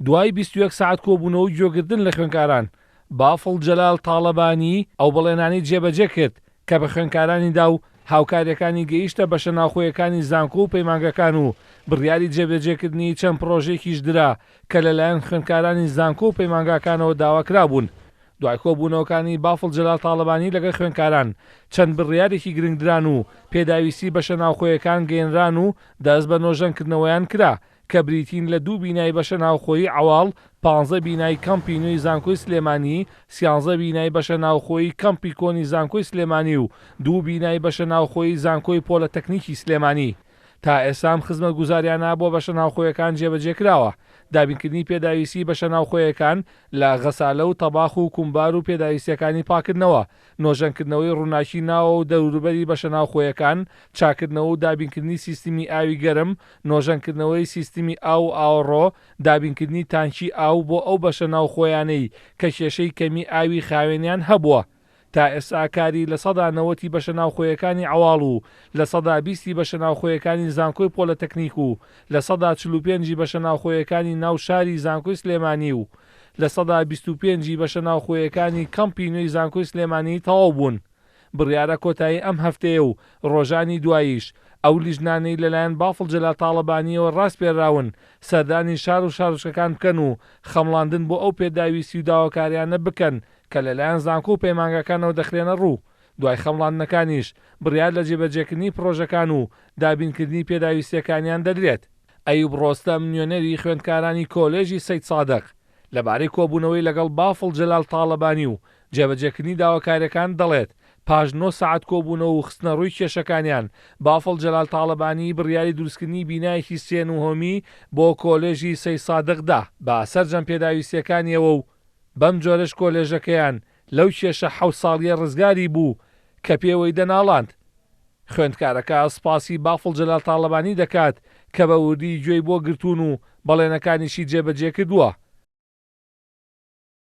دوای 21 سەعات کۆبوونەوە و گوێگرتن لە خوێندکاران، بافڵ جەلال تاڵەبانی ئەو بەڵێنانەی جێبەجێ کرد کە بە خوێندکارانی دا و هاوکارییەکانی گەیشتە بەشە ناوخۆیەکانی زانکۆ و پەیمانگەکان و بڕیاری جێبەجێکردنی چەند پڕۆژەیەکیش درا کە لەلایەن خوێندکارانی زانکۆ و پەیمانگاکانەوە داواکرابوون. دوای کۆبوونەوەکانی بافڵ جەلال تاڵەبانی لەگەڵ خوێندکاران، چەند بڕیارێکی گرنگ دران و پێداویستی بەشە ناوخۆیەکان گەیەنران و دەست بە نۆژەنکردنەوەیان کرا کە بریتین لە دوو بینای بەشە ناوخۆیی عەواڵ، پانزە بینای کەمپی نوێی زانکۆی سلێمانی، سیانزە بینای بەشە ناوخۆیی کەمپی کۆنی زانکۆی سلێمانی و دوو بینای بەشە ناوخۆیی زانکۆی پۆلەتەکنیکی سلێمانی. تا ئێستا ئەم خزمەتگوزاریانە بۆ بەشە ناوخۆیەکان جێبەجێکراوە، دابینکردنی پێداویستی بەشە ناوخۆیەکان لە غەسالە و تەباخ و کومبار و پێداویستیەکانی پاکردنەوە، نۆژەنکردنەوەی ڕووناکی ناوە و دەوروبەری بەشە ناوخۆیەکان، چاککردنەوە و دابینکردنی سیستمی ئاوی گەرم، نۆژەنکردنەوەی سیستمی ئاو و ئاوەڕۆ، دابینکردنی تانکی ئاو بۆ ئەو بەشە ناوخۆیانەی کە کێشەی کەمی ئاوی خاوێنیان هەبووە. تا ئێستا کاری 90% ی بەشە ناوخۆیەکانی عەواڵ و 20% ی بەشە ناوخۆیەکانی زانکۆی پۆلەتەکنیک و 45% ی بەشە ناوخۆیەکانی ناو شاری زانکۆی سلێمانی و 25% ی بەشە ناوخۆیەکانی کەمپی نوێی زانکۆی سلێمانی تەواو بوون. بڕیارە کۆتایی ئەم هەفتەیە و ڕۆژانی دواییش ئەو لیژنانەی لەلایەن بافڵ جەلال تاڵەبانییەوە ڕاسپێراون سەردانی شار و شارۆچکەکان بکەن و خەمڵاندن بۆ ئەو پێداویستی و داواکاریانە بکەن کە لەلایەن زانکۆ و پەیمانگاکانەوە دەخرێنە ڕوو، دوای خەمڵاندنەکانیش بڕیار لە جێبەجێکردنی پڕۆژەکان و دابینکردنی پێداویستییەکانیان دەدرێت. ئەیوب ڕۆستەم، نوێنەری خوێندکارانی کۆلێژی سەیدسادق، لەبارەی کۆبوونەوەی لەگەڵ بافڵ جەلال تاڵەبانی و جێبەجێکردنی داواکارییەکان دەڵێت، پاش نۆ سەعات کۆبوونەوە و خستنەڕووی کێشەکانیان، بافڵ جەلال تاڵەبانی بڕیاری دروستکردنی بینایەکی سێ نهۆمی بۆ کۆلێژی سەیدسادق دا بە سەرجەم پێداویستییەکانیەوە و بەم جۆرەش کۆلێژەکەیان لەو کێشە حەوت ساڵییە ڕزگاری بوو کە پێوەی دەناڵاند. خوێندکارەکە سپاسی بافڵ جەلال تاڵەبانی دەکات کە بە وردی گوێی بۆ گرتوون و بەڵێنەکانیشی جێبەجێکردووە.